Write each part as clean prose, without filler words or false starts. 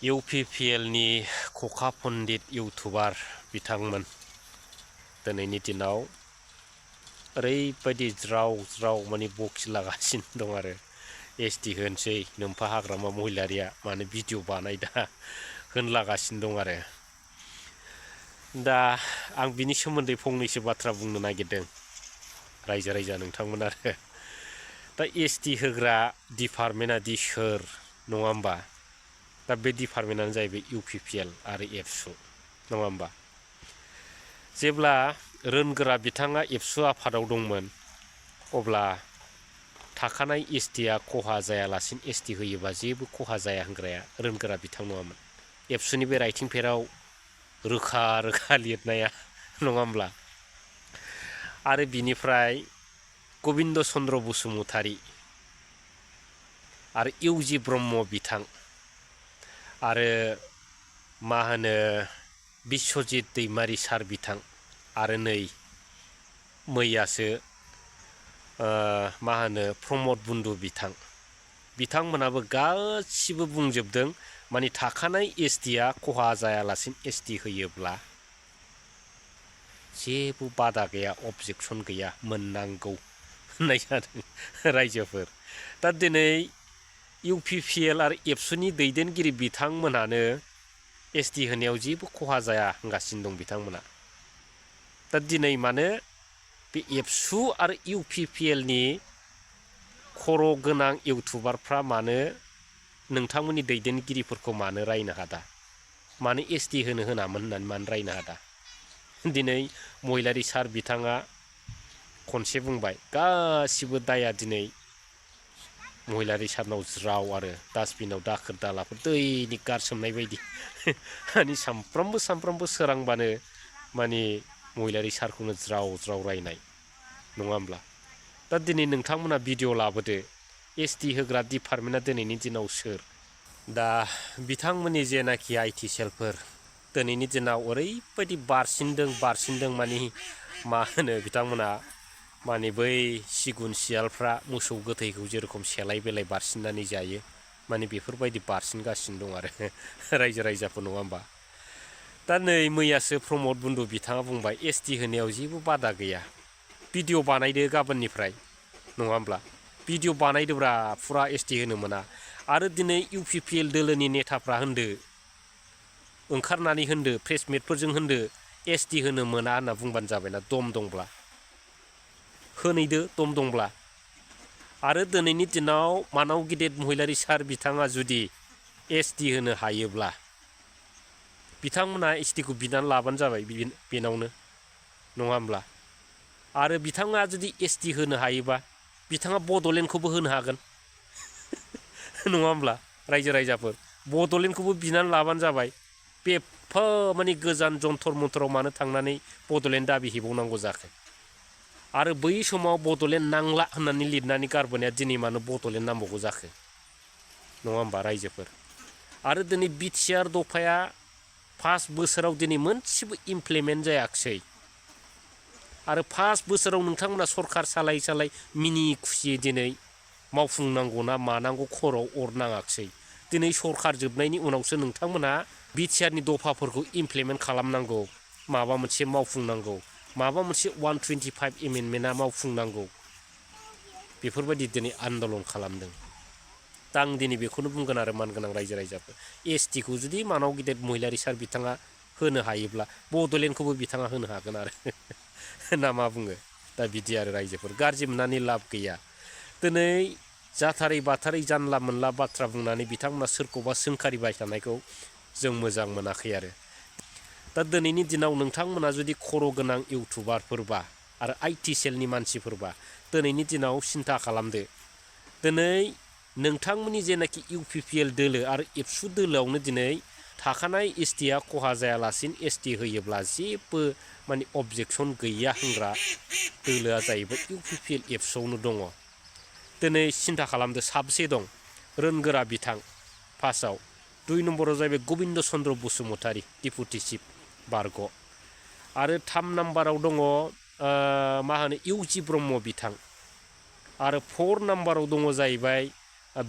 UPPLनि खखा पन्डित इउटुबार बिथांमोन दिनैनि दिनाव ओरैबायदि ज्राव ज्राव माने बखिलागासिनो दं आरो एसटि होनसै नोम्फा हाग्रामा महिलारिया माने भिडिअ बानायदा होनलागासिनो दं आरो दा आं बिनि सोमोन्दै फंनैसो बाथ्रा बुंनो नागिरदों रायजो राजा नोंथांमोन आरो दा एसटि होग्रा डिपार्टमेन्टआ दि सोर नङा होमबा दा बे डिपार्टमेन्टआनो जाहैबाय UPPL आरो एबसु नङा होमबा जेब्ला रोनगोरा बिथाङा एबसु आफादाव दंमोन अब्ला थाखानाय एसटिआ खहा जायालासिनो एसटि होयोबा जेबो खहा जाया होनग्राया रोनगोरा बिथां नङामोन एबसुनि बे राइटिं पेडआव रोखा रोखा लिरनाया नङा होमब्ला आरो बिनिफ्राय गबिन्द चन्द्र बसुमतारी आरो इउजि ब्रह्म बिथां आरो मा होनो बिस्वजित दैमारी सार बिथां आरो नै मैयासो मा होनो प्रमद बुन्दु बिथांमोनाबो गासिबो बुंजोबदों माने थाखानाय एसटिआ खहा जायालासिनो एसटि होयोब्ला जेबो बादा गैया अबजेक्सन गैया मोननांगौ होननाय जादों रायजोफोर दा दिनै UPPL आरो एबसुनि दैदेनगिरि बिथांमोनानो एसटि होनायाव जेबो खहा जाया होनगासिनो दं बिथांमोना दा दिनै मानो बे एबसु आरो UPPLनि खर' गोनां इउटुबारफ्रा मानो नोंथांमोननि दैदेनगिरिफोरखौ मानो रायनो हादा मानो एसटि होनामोन होननानै मानो रायनो हादा दिनै महिलारि सार बिथाङा खनसे बुंबाय गासिबो दाया दिनै महिलारि सारनाव ज्राव आरो डास्टबिनाव दाखोर दालाफोर दैनि गारसोमनाय बायदि माने सामफ्रामबो सोरांबानो माने महिलारि सारखौनो ज्राव ज्राव रायनाय नङा होमब्ला दा दिनै नोंथांमोना भिडिअ लाबोदो एसटि होग्रा डिपार्टमेन्टआ दिनैनि दिनाव सोर दा बिथांमोननि जेनाखि IT सेलफोर दिनैनि दिनाव ओरैबायदि बारसिनदों माने मा होनो बिथांमोना माने बै सिगुन सियालफ्रा मोसौ गोथैखौ जेरखम सेलाय बेलाय बारसिननानै जायो माने बेफोरबायदि बारसिनगासिनो दं आरो रायजो राजाफोर नङा होमबा दा नै मैयासो प्रमद बुन्दु बिथाङा बुंबाय एसटि होनायाव जेबो बादा गैया भिडिअ बानायदो गाबोननिफ्राय नङा होमब्ला भिडिअ बानायदोब्रा फुरा एसटि होनो मोना आरो दिनै UPPL दोलोनि नेताफ्रा ओंखारनानै होनदो प्रेसमिटफोरजों होनदो एसटि होनो मोना होनना बुंबानो जाबायना दम दंब्ला होनैदो दम दंब्ला आरो दिनैनि दिनाव मानाव गिदिर महिलारि सार बिथाङा जुदि एसटि होनो हायोब्ला बिथांमोना एसटिखौ बिनानै लाबानो जाबाय बेनावनो नङा होमब्ला आरो बिथाङा जुदि एसटि होनो हायोबा बिथाङा बड'लेण्डखौबो होनो हागोन नङा होमब्ला रायजो राजाफोर बड'लेण्डखौबो बिनानै लाबानो जाबाय बेफा माने गोजान जन्थर मन्थराव मानो थांनानै बड'लेण्ड दाबि हैबावनांगौ जाखो आरो बै समाव बड'लेण्ड नांला होननानै लिरनानै गारबोनाया दिनै मानो बड'लेण्ड नांबावगौ जाखो नङा होमबा रायजोफोर आरो दिनै बिटिआर दफाया 5 बोसोराव दिनै मोनसेबो इमप्लिमेन्ट जायाखिसै आरो 5 बोसोराव नोंथांमोना सरखार सालाय मिनि खुसियै दिनै मावफुंनांगौ ना मानांगौ खर'आव अरनाङाखिसै दिनै सरखार जोबनायनि उनावसो नोंथांमोना बिटिआरनि दफाफोरखौ इमप्लिमेन्ट खालामनांगौ माबा मोनसे मावफुंनांगौ माबा मोनसे 125 एमेन्डमेन्टआ मावफुंनांगौ बेफोरबायदि दिनै आन्दलन खालामदों दा आं दिनै बेखौनो बुंगोन आरो मानगोनां रायजो राजाफोर एसटिखौ जुदि मानाव गिदिर महिलारि सार बिथाङा होनो हायोब्ला बड'लेण्डखौबो बिथाङा होनो हागोन आरो ना मा बुङो दा बिदि आरो रायजोफोर गाज्रि मोननानै लाब गैया दिनै जाथारै बाथारै जानला मोनला बाथ्रा बुंनानै बिथांमोना सोरखौबा सोंखारिबाय थानायखौ जों मोजां मोनाखै आरो दा दिनैनि दिनाव नोंथांमोना जुदि खर' गोनां इउटुबारफोरबा आरो IT सेलनि मानसिफोरबा दिनैनि दिनाव सिन्था खालामदो दिनै नोंथांमोननि जेनाखि UPPL दोलो आरो एबसु दोलोआवनो दिनै थाखानाय एसटिआ खहा जायालासिनो एसटि होयोब्ला जेबो माने अबजेक्सन गैया होनग्रा दोलोआ जाहैबाय UPPL एबसुआवनो दङ दिनै सिन्था खालामदो साबसे दं रोनगोरा बिथां फार्स्टआव 2 नम्बराव जाहैबाय गबिन्द चन्द्र बसुमतारी डिपुटि चिफ बारग' आरो 3 नाम्बाराव दङ मा होनो इउजि ब्रह्म बिथां आरो 4 नाम्बाराव दङ जाहैबाय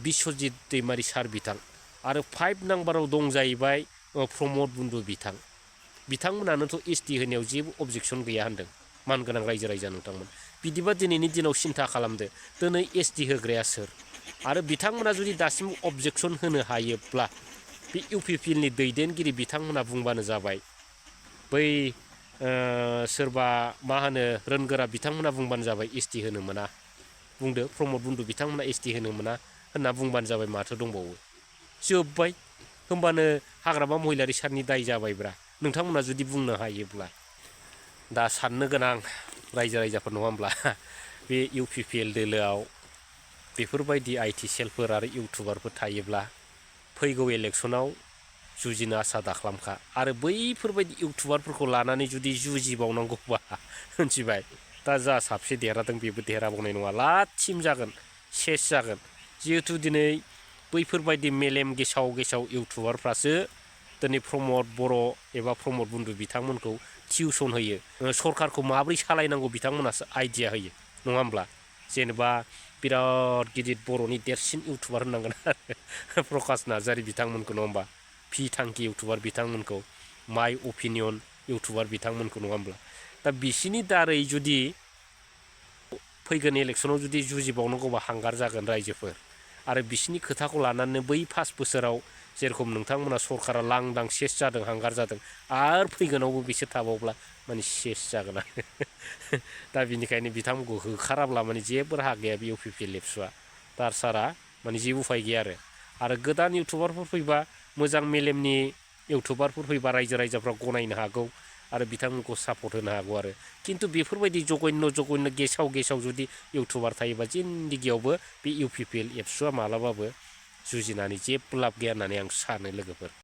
बिस्वजित दैमारी सार बिथां आरो 5 नाम्बाराव दं जाहैबाय प्रमद बन्धु बिथांमोनानोथ' एसटि होनायाव जेबो अबजेक्सन गैया होनदों मानगोनां रायजो राजा नोंथांमोन बिदिबा दिनैनि दिनाव सिन्था खालामदो दिनै एसटि होग्राया सोर आरो बिथांमोना जुदि दासिम अबजेक्सन होनो हायोब्ला बे इउपिपिएलनि दैदेनगिरि बिथांमोना बुंबानो जाबाय बै सोरबा मा होनो रोनगोरा बिथांमोना बुंबानो जाबाय एसटि होनो मोना बुंदो प्रमद बन्धु बिथांमोना एसटि होनो मोना होनना बुंबानो जाबाय माथो दंबावो जोब्बाय होमबानो हाग्रामा महिलारि सारनि दाय जाबायब्रा नोंथांमोना जुदि बुंनो हायोब्ला दा साननो गोनां रायजो राजाफोर नङा होमब्ला बे इउपिपिएल दोलोआव बेफोरबायदि आइटि सेलफोर आरो इउटुबारफोर थायोब्ला फैगौ इलेक्सनाव जुजिनो आसा दाख्लामखा आरो बैफोरबायदि इउटुबारफोरखौ लानानै जुदि जुजिबावनांगौबा मिथिबाय दा जा साबसे देरहादों बेबो देरहाबावनाय नङा लाथिम जागोन सेस जागोन जिहेथु दिनै बैफोरबायदि मेलेम गेसाव इउटुबारफ्रासो दिनै प्रमद बर' एबा प्रमद बन्धु बिथांमोनखौ टिउसन होयो सरकारखौ माब्रै सालायनांगौ बिथांमोनासो आइडिया होयो नङा होमब्ला जेनेबा बिराद गिदिर बर'नि देरसिन इउटुबार होननांगोन आरो प्रकाश नार्जारि बिथांमोनखौ नङा होमबा पि थांखि इउटुबार बिथांमोनखौ माइ अपिनियन इउटुबार बिथांमोनखौ नङा होमब्ला दा बिसिनि दारै जुदि फैगोन इलेक्सनाव जुदि जुजिबावनांगौबा हांगार जागोन रायजोफोर आरो बिसिनि खोथाखौ लानानै बै 5 बोसोराव जेरखम नोंथांमोना सरकारा लांदां सेस जादों हांगार जादों आरो फैगोनावबो बिसोर थाबावब्ला माने सेस जागोन आरो दा बिनिखायनो बिथांमोनखौ होखाराब्ला माने जेबो राहा गैया बे इउपिपिएल एबसुआ तार सारा माने जेबो उफाय गैया आरो गोदान इउटुबारफोर फैबा मोजां मेलेमनि इउटुबारफोर फैबा रायजो राजाफ्रा गनायनो हागौ आरो बिथांमोनखौ सापर्ट होनो हागौ आरो खिन्थु बेफोरबायदि जघन्य गेसाव जुदि इउटुबार थायोबा जिन्दगियावबो बे इउपिपिएल एबसुआ मालाबाबो जुजिनानै जेबो लाब गैया होननानै आं सानो लोगोफोर